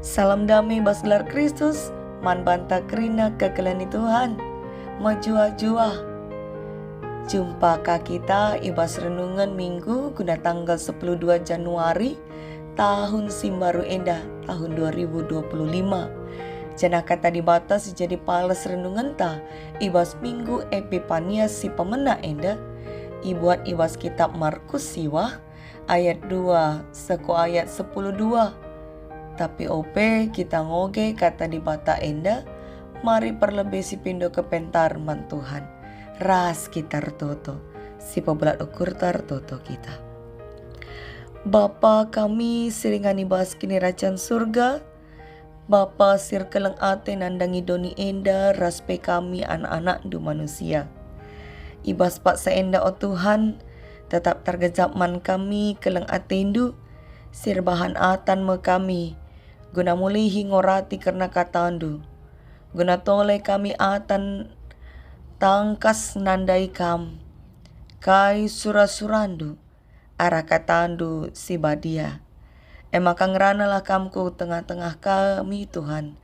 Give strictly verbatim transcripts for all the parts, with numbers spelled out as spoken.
Salam dame bas gelar Kristus, man banta kerina kekelengen Tuhan. Mejuah-juah. Jumpa ka kita i bas renungen Minggu guna tanggal sepuluh dua Januari tahun si mbaru enda, tahun dua ribu dua puluh lima. Janah Kata Dibata si jadi pales renungenta i bas Minggu Epipania si pemena enda, ibuat i bas kitab Markus siwah, ayat dua seh ku ayat sepuluh dua. Tapi ope kita ngoge Kata Dibata enda, mari perlebe sipindo kepentaren man Tuhan. Ras kita ertoto, sipebulat ukurta ertoto kita. Bapa kami si ringan i bas Kinirajan Surga, Bapa si erkeleng ate nandangi doni enda ras pe kami anak-anakNdu manusia. I bas paksa enda, o Tuhan, tetap tergejap man kami keleng ateNdu, si erbahan atan me kami, guna mulihi ngorati kerna kataNdu, guna tole kami atan tangkas nandai Kam, kai sura-suraNdu, arah kataNdu si badia. E maka ngeranalah Kam ku tengah-tengah kami, Tuhan.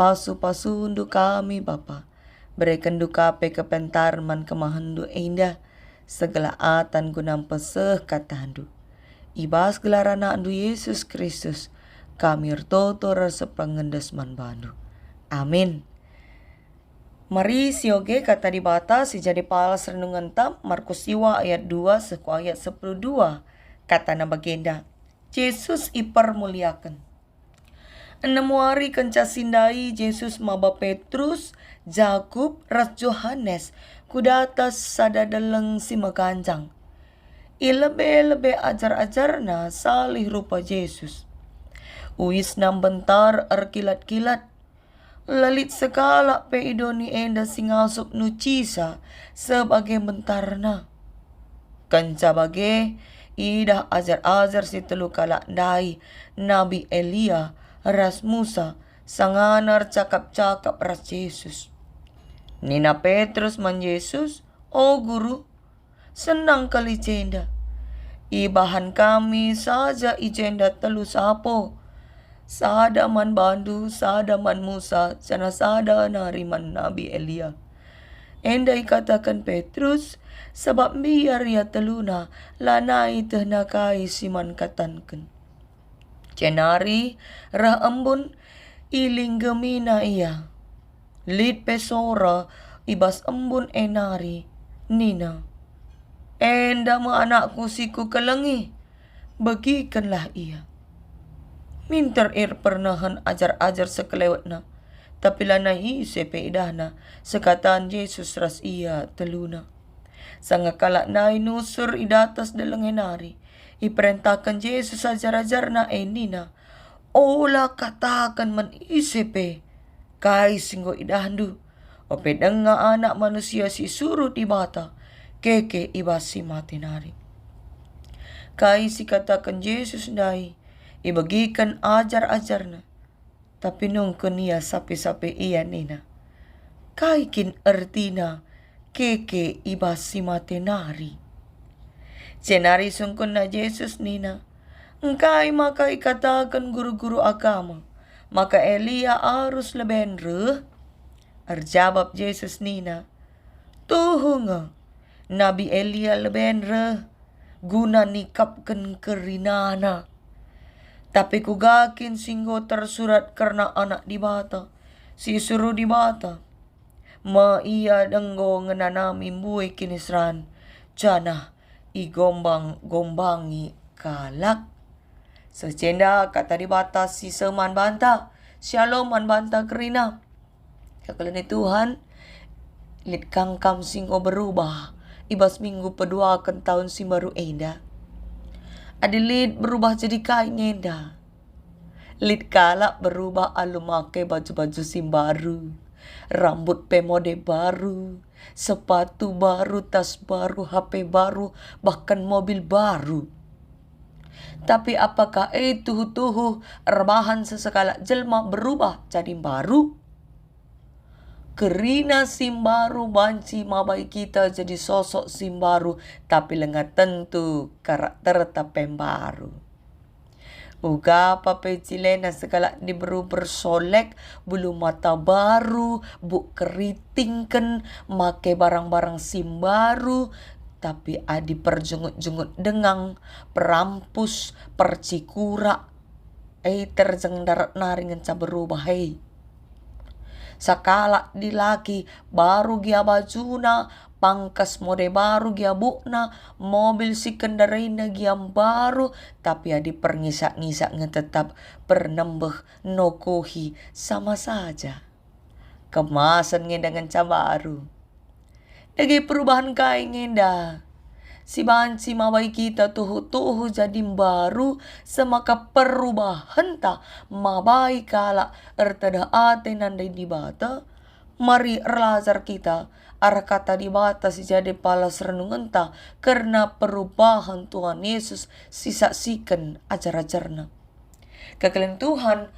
Pasu-pasuNdu kami, Bapa. BerekenNdu ka pe kepentaren man kemahenNdu enda, segelah atan guna mpeseh kataNdu. I bas gelar AnakNdu Yesus Kristus, kami ertoto ras erpengendes man baNdu. Amin. Mari sioge Kata Dibata si jadi palas renungenta, Markus siwa ayat dua seh ku ayat sepuluh dua. Katana bagenda, Jesus ipermuliaken. Enem wari kenca si ndai Jesus maba Petrus, Jakup, ras Johanes ku datas sada deleng si meganjang. I lebe-lebe ajar-ajarNa salih rupa Jesus. UisNa mbentar erkilat-kilat. La lit sekalak pe i doni enda si ngasup nucisa seh bage mbentarna. Kenca bage, idah ajar-ajar si telu kalak ndai, Nabi Elia ras Musa, sangana ercakap-cakap ras Jesus. Nina Petrus man Jesus, "O Guru, senang kal i jenda. Ibahan kami saja i jenda telu sapo, sada man baNdu, sada man Musa, janah sada nari man Nabi Elia." Enda ikataken Petrus, sabap mbiar ia teluna, lanai ietehna kai si man katanken. Jenari reh embun, ilinggemina ia. Lit pe sora i bas embun e nari, nina, "Enda me anakku si kukelengi, begikenlah ia." Minter ipernehen ajar-ajar sekelewetna, tapi lanai ise pe idahna sekatan Jesus ras ia teluna. Sanga kalak ndai nusur i datas deleng e nari, iperentahken Jesus ajar-ajarNa e nina, "Ola kataken man ise pe kai si enggo idahndu, ope denga Anak Manusia si isuruh Dibata keke i bas si mate nari." Kai si ikataken Jesus ndai ibegiken ajar-ajarNa. Tapi nungkun ia sapih-sapih ia nina, "Kai kin ertina keke i bas si mate nari?" Jenari sungkunna Jesus nina, "Engkai maka ikataken guru-guru agama maka Elia arus leben reh?" Erjabap Jesus nina, "Tuhu nge, Nabi Elia leben reh guna nikapken kerinana. Tapi kuga kin si enggo tersurat kerna Anak Dibata, si isuruh Dibata? Me ia enggo ngenanami mbue kiniseran, janah igombang-gombangi kalak." Seh jenda Kata Dibata si seh man banta, Shalom man banta kerina. Kekelengen Tuhan, lit kang kam si enggo berubah i bas minggu peduaken tahun si mbaru enda? Adi lit, berubah jadi kai nge enda? Lit kalak berubah alu make baju-baju si mbaru, rambut pe mode baru, sepatu baru, tas baru, H P baru, bahkan mobil baru. Tapi apakah e tuhu-tuhu erbahan sesekalak jelma berubah jadi mbaru? Kerina si mbaru banci mabai kita jadi sosok si mbaru, tapi langa tentu karakterta pe mbaru. Uga pe cilena sekalak diberu bersolek, bulu mata baru, buk keritingken, make barang-barang si mbaru, tapi adi perjungut-jungut dengang, perampus, percikurak, e terjeng ndarat nari ngenca berubah e. Sekalak dilaki baru gia bajuna, pangkas mode baru gia bukna, mobil si kendareina gia mbaru, tapi adi perngisak-ngisak nge tetap pernembeh nokohi sama saja. Kemasen ngenda ngenca baru. Dage perubahan kai ngenda? Si banci mabai kita tuhu-tuhu jadi mbaru, semaka perubahenta mabai kalak ertedeh ate nandai Dibata, mari erlajar kita arah kata Dibata si jadi palas renungenta kerna perubahan Tuhan Yesus si saksiken ajar-ajarNa. Kekelen Tuhan,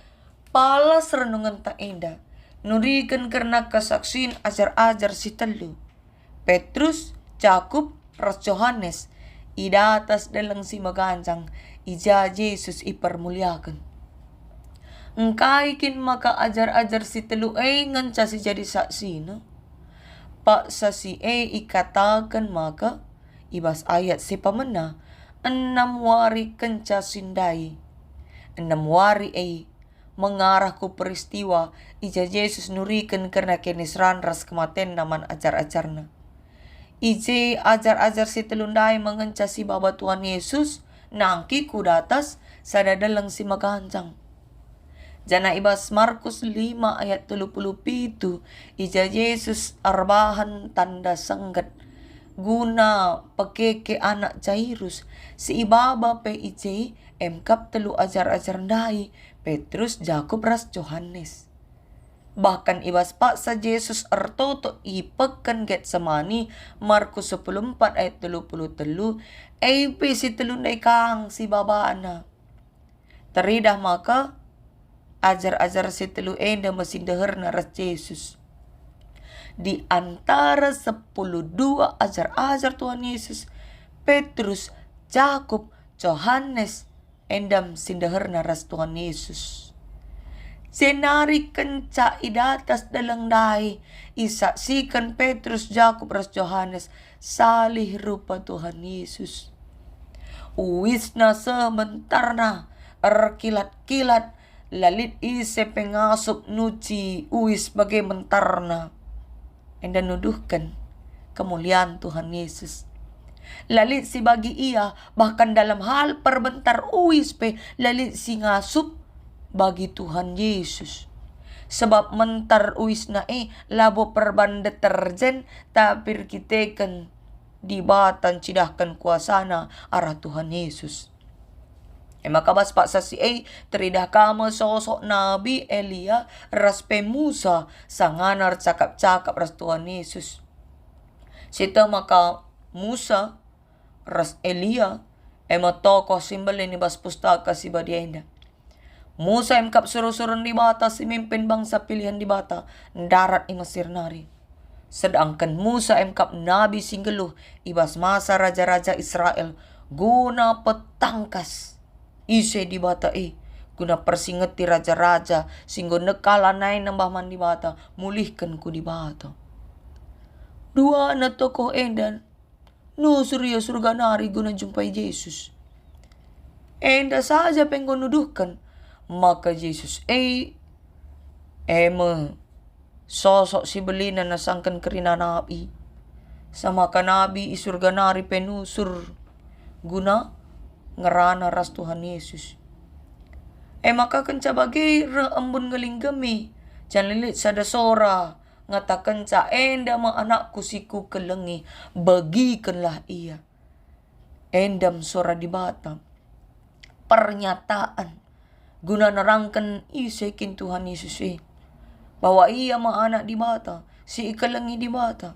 palas renungenta enda nuriken kerna kesaksin ajar-ajar si telu, Petrus, Jakup, ras Johanes, i datas deleng si meganjang, i ja Jesus ipermuliaken. Engkai kin maka ajar-ajar si telu e ngenca si jadi saksina? Paksa si e ikataken maka, i bas ayat si pamena, enam wari kenca si ndai. Enam wari e mengarah ku peristiwa i ja Jesus nuriken kerna kiniseran ras kematenNa man ajar-ajarNa. I je ajar-ajar si telu ndai me ngenca sibaba Tuhan Yesus nangki ku datas sada deleng si meganjang. Janah i bas Markus lima ayat telu puluh pitu, i ja Jesus erbahan tanda sengget guna pekeke anak Jairus, si ibaba pe i je, emkap telu ajar-ajar ndai, Petrus, Jakup, ras Johanes. Bahkan i bas paksa Jesus ertoto i peken Getsemani, Markus sepuluh empat ayat telu puluh telu, e pe si telu ndai kang sibabaNa. Teridah maka ajar-ajar si telu enda me si ndeherna ras Jesus. Di antara sepuluh dua ajar-ajar Tuhan Yesus, Petrus, Jakup, Johanes, enda me si ndeherna ras Tuhan Yesus. Jenari kenca i datas deleng ndai, isaksiken Petrus, Jakup, ras Johanes salih rupa Tuhan Yesus. Uisna seh mentarna, erkilat-kilat, la lit ise pe ngasup nuci uis bage mentarna. Enda nuduhken kemulian Tuhan Yesus. La lit si bagi ia, bahkan dalam hal perbentar uis pe la lit si ngasup bagi Tuhan Yesus. Sebab mentar uisna e labo perban deterjen, tapi erkiteken Dibata ncidahken kuasaNa arah Tuhan Yesus. E maka bas paksa si e teridah ka me sosok Nabi Elia ras pe Musa sangana ercakap-cakap ras Tuhan Yesus. Sieteh maka Musa ras Elia, e me tokoh si mbelin i bas Pustaka Si Badia enda. Musa emkap suru-surun Dibata si mimpin bangsa pilihen Dibata ndarat i Mesir nari. Sedangken Musa emkap nabi si nggeluh i bas masa raja-raja Israel guna petangkas ise Dibata e, guna persingeti raja-raja si enggo neka lanai nembah man Dibata, mulihken ku Dibata. Duana tokoh enda nusur ia Surga nari guna njumpai Jesus. Enda saja pe enggo nuduhken maka Jesus e, e me sosok si belina nasangken kerina nabi. Samaka nabi i Surga nari pe nusur guna ngerana ras Tuhan Yesus. E maka kenca bage reh embun ngelinggemi, janah lit sada sora ngatakenca, "Enda me anakku si kukelengi, begikenlah ia." Enda me sora Dibata. Pernyataan guna nerangken ise kin Tuhan Yesus e, bahwa ia me Anak Dibata, si ikelengi Dibata.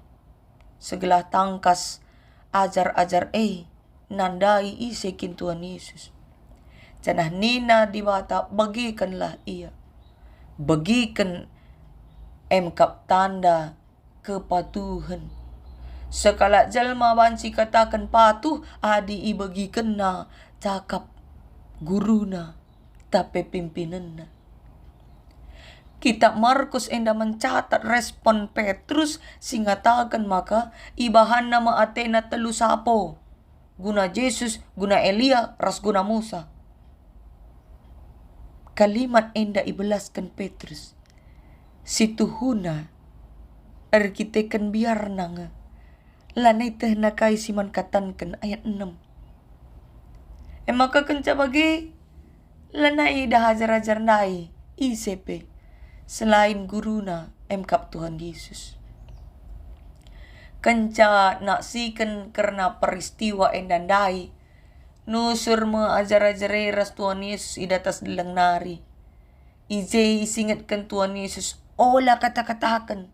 Segelah tangkas ajar-ajar e nandai ise kin Tuhan Yesus. Janah nina Dibata, "Begikenlah ia." Begiken emkap tanda kepatuhen. Sekalak jelma banci kataken patuh adi ibegikenna cakap guruna. ntah pe pimpinenna. Kitap Markus enda mencatat respon Petrus si ngataken maka ibahanna me atena telu sapo, guna Jesus, guna Elia, ras guna Musa. Kalimat enda ibelasken Petrus. Si tuhuna, erkiteken biarna nge, lanai tehna kai si man katanken, ayat enem. E maka kenca bage, lanai idah ajar-ajar ndai ise pe, selain guruna, emkap Tuhan Yesus. Kenca naksiken kerna peristiwa enda ndai, nusur me ajar-ajar e ras Tuhan Yesus i datas deleng nari. I je isingetken Tuhan Yesus, "Ola kata-kataken.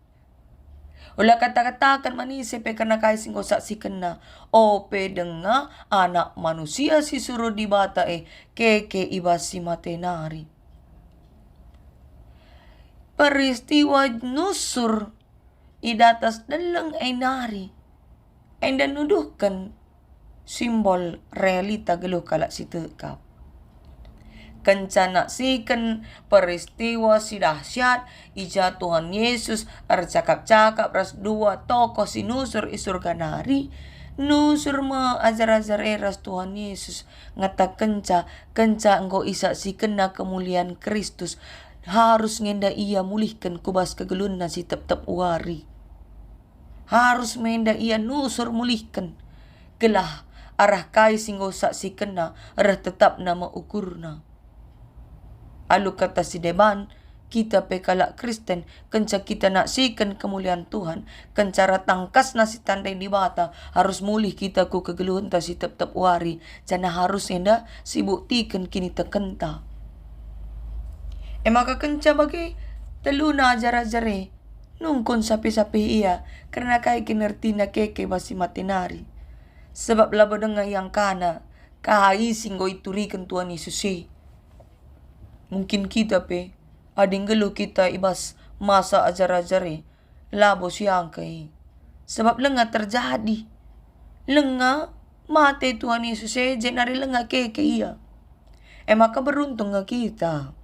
Ola kata-kataken man ise pe kerna kai si enggo saksikenna. Ope denga Anak Manusia si suruh Dibata e keke i bas si mate nari." Peristiwa nusur i datas deleng e nari enda nuduhken simbol realita geluh kalak si tek kap. Kenca naksiken peristiwa si dahsyat, i ja Tuhan Yesus ercakap-cakap ras dua tokoh si nusur i Surga nari, nusur me ajar-ajar e ras Tuhan Yesus, ngatakenca kenca enggo isaksikenna kemulian Kristus, harus nge enda ia mulihken ku bas kegeluhenna si tep-tep wari. Harus me enda ia nusur mulihken, gelah arah kai si enggo saksikenna reh tetapna me ukurna. Alu kata si deban, kita pe kalak Kristen, kenca kita naksiken kemulian Tuhan, kenca reh tangkasna si tandai Dibata, harus mulih kita ku kegeluhenta si tep-tep wari, janah harus enda si buktiken kinitekenta. E maka kenca bage, teluna ajar-ajar e nungkun sapih-sapih ia, kerna kai kin ertina keke bas si mate nari. Sebab labo denga iangkana kai si enggo ituriken Tuhan Yesus e. Mungkin kita pe, adi nggeluh kita i bas masa ajar-ajar e, labo siangka e. Sebab lenga terjadi. Lenga mate Tuhan Yesus e, jenari lenga keke ia. E maka beruntung nge kita.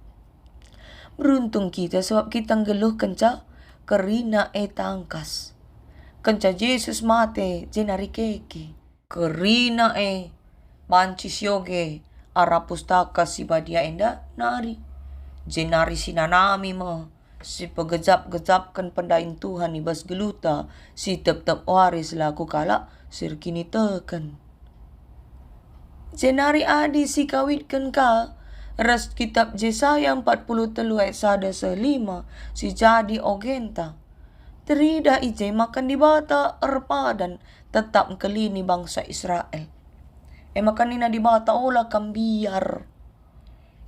Beruntung kita sebab kita nggeluh kenca kerina e tangkas. Kenca Jesus mate, jenari keke. Kerina e banci sioge arah Pustaka Si Badia enda nari, jenari sinanami me, sipegejap-gejapken pendahin Tuhan i bas geluhta si tep-tep wari selaku kalak si erkiniteken. Jenari adi sikawitken ka ras kitab Jesaya empat puluh telu ayat sada seh lima si jadi ogenta, teridah i je maka Dibata erpadan tetap ngkelini bangsa Israel. E maka nina Dibata, "Ola kam mbiar."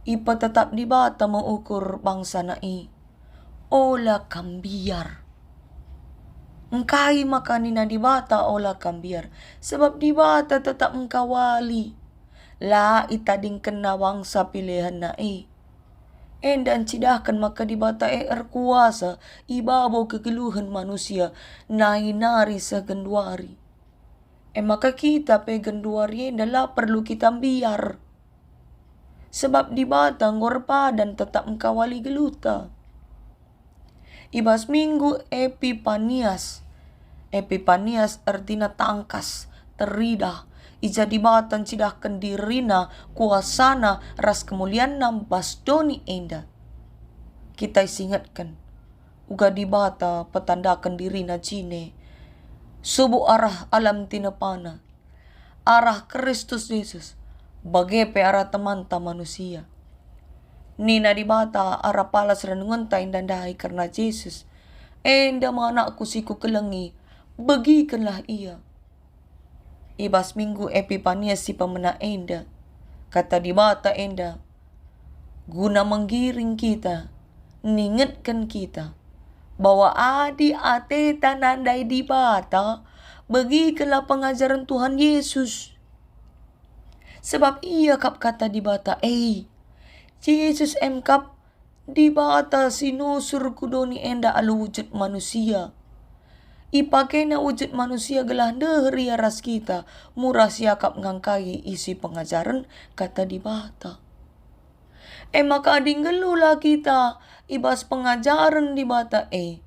Ipetetap Dibata me ukur bangsaNa e. Ola kam mbiar. Engkai maka nina Dibata, "Ola kam mbiar"? Sebab Dibata tetap engkawali. La itadingkenNa bangsa pilehenNa e. Enda ncidahken maka Dibata e erkuasa i babo kegeluhen manusia, nai nari seh genduari. E maka kita pe genduari enda la perlu kita mbiar. Sebab Dibata enggo erpadan tetap engkawali geluhta. I bas Minggu Epipanias, Epipanias ertina tangkas, teridah, i ja Dibata ncidahken diriNa, kuasaNa, ras kemulianNa bas doni enda. Kita isingetken, uga Dibata petandaken diriNa jine, subuk arah alam tinepaNa, arah Kristus Jesus, bage pe arah temanta manusia. Nina Dibata arah palas renungenta enda ndai kerna Jesus, "Enda me AnakKu si Kukelengi, begikenlah Ia." I bas Minggu Epipanias si pemena enda, kata Dibata enda guna menggiring kita, ningetken kita, bahwa adi ateta nandai Dibata, begikenlah pengajaren Tuhan Yesus. Sebab Ia kap kata Dibata e. Jesus e kap Dibata si nusur ku doni enda alu wujud manusia. IpakeNa wujud manusia gelah ndeher Ia ras kita, mura siakap ngangkai isi pengajaren kata Dibata. E maka adi nggeluhlah kita i bas pengajaren Dibata e,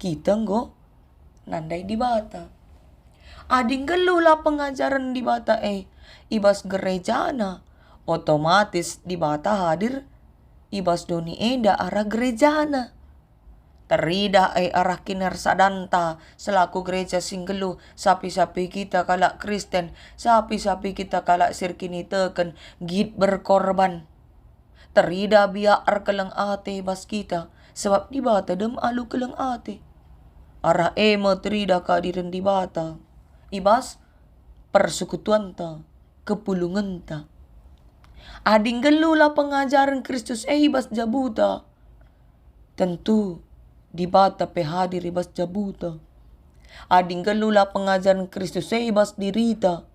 kita enggo nandai Dibata. Adi nggeluhlah pengajaren Dibata e i bas gerejana, otomatis Dibata hadir i bas doni enda arah gerejana. Teridah e arah kinirsadanta selaku gereja si nggeluh, sapi-sapi kita kalak Kristen, sapi-sapi kita kalak si erkiniteken, nggit berkorban. Teridah biak erkeleng ate bas kita, sebab Dibata dem alu keleng ate. Arah e me teridah kehadiren Dibata i bas persekutuanta, kepulungenta. Adi nggeluhlah pengajaren Kristus e i bas jabuta, tentu Dibata pe hadir i bas jabuta. Adi nggeluhlah pengajaren Kristus e i bas dirita,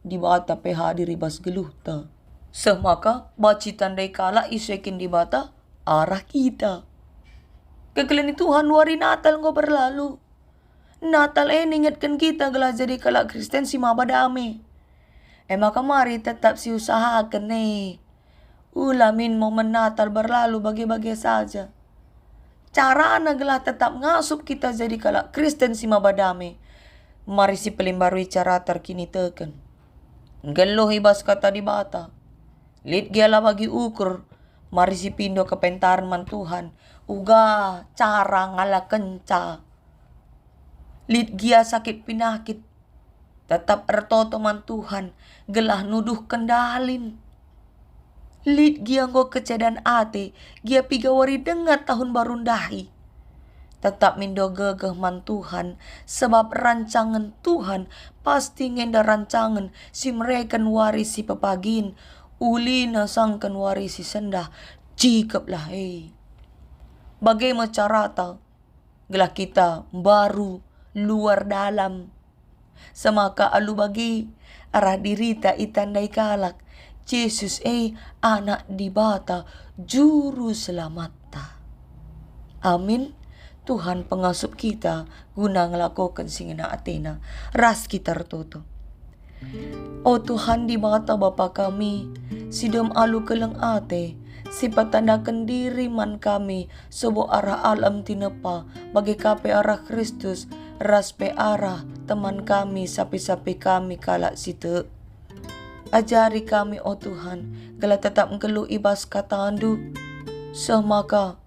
Dibata pe hadir i bas geluhta. Seh maka banci tandai kalak ise kin Dibata arah kita. Kekelengen Tuhan, wari Natal enggo berlalu. Natal e ningetken kita gelah jadi kalak Kristen si maba dame. E maka mari tetap siusahaken e. Ula min momen Natal berlalu bage-bage saja. Carana gelah tetap ngasup kita jadi kalak Kristen si maba dame, mari sipelimbarui carata erkiniteken. Nggeluh i bas Kata Dibata. Lit gia la bagi ukur, mari sipindo kepentaren man Tuhan, uga cara ngalakenca. Lit gia sakit pinakit, tetap ertoto man Tuhan, gelah nuduhken dalan. Lit gia enggo kecedan ate, gia piga wari denga tahun baru ndahi. Tetap mindo gegeh man Tuhan, sebab rancangen Tuhan pasti ngenda rancangen si mereken wari si pepagin, uli nasangken wari si sendah. Cikeplah e. Bage me carata gelah kita mbaru luar dalam. Semaka alu bage, arah dirita itandai kalak, Jesus e Anak Dibata, Juru Selamatta. Amin. Tuhan pengasup kita guna ngelakoken si ngena ateNa. Ras kita ertoto. O Tuhan Dibata Bapa kami, si dem alu keleng ate, si petandaken diri man kami, sobo arah alam tinepa, bage ka pe arah Kristus, ras pe arah teman kami, sapi-sapi kami kalak si tek. Ajari kami, o Tuhan, gelah tetap nggeluh i bas kataNdu, seh maka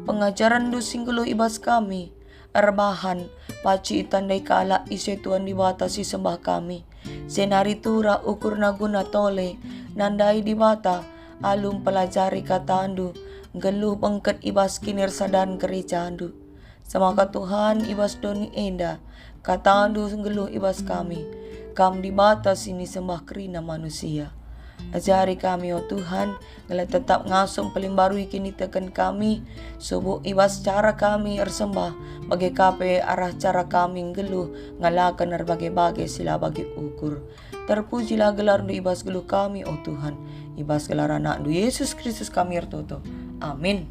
pengajarenNdu si nggeluh i bas kami erbahan, paci itandai kalak ise Tuhan Dibata si sembah kami. Jenari turah ukurna guna tole nandai Dibata alu mpelajari kataNdu, nggeluh bengket i bas kinirsadan gerejaNdu. Semaka Tuhan, i bas doni enda, kataNdu nggeluh i bas kami. Kam Dibata si nisembah kerina manusia. Ajari kami, o Tuhan, gelah tetap ngasup mpelimbarui kiniteken kami, subuk i bas cara kami ersembah, bage ka pe arah cara kami nggeluh ngalaken erbage-bage si la bagi ukur. Terpujilah gelarNdu i bas geluh kami, o Tuhan, i bas gelar AnakNdu Yesus Kristus kami ertoto. Amin.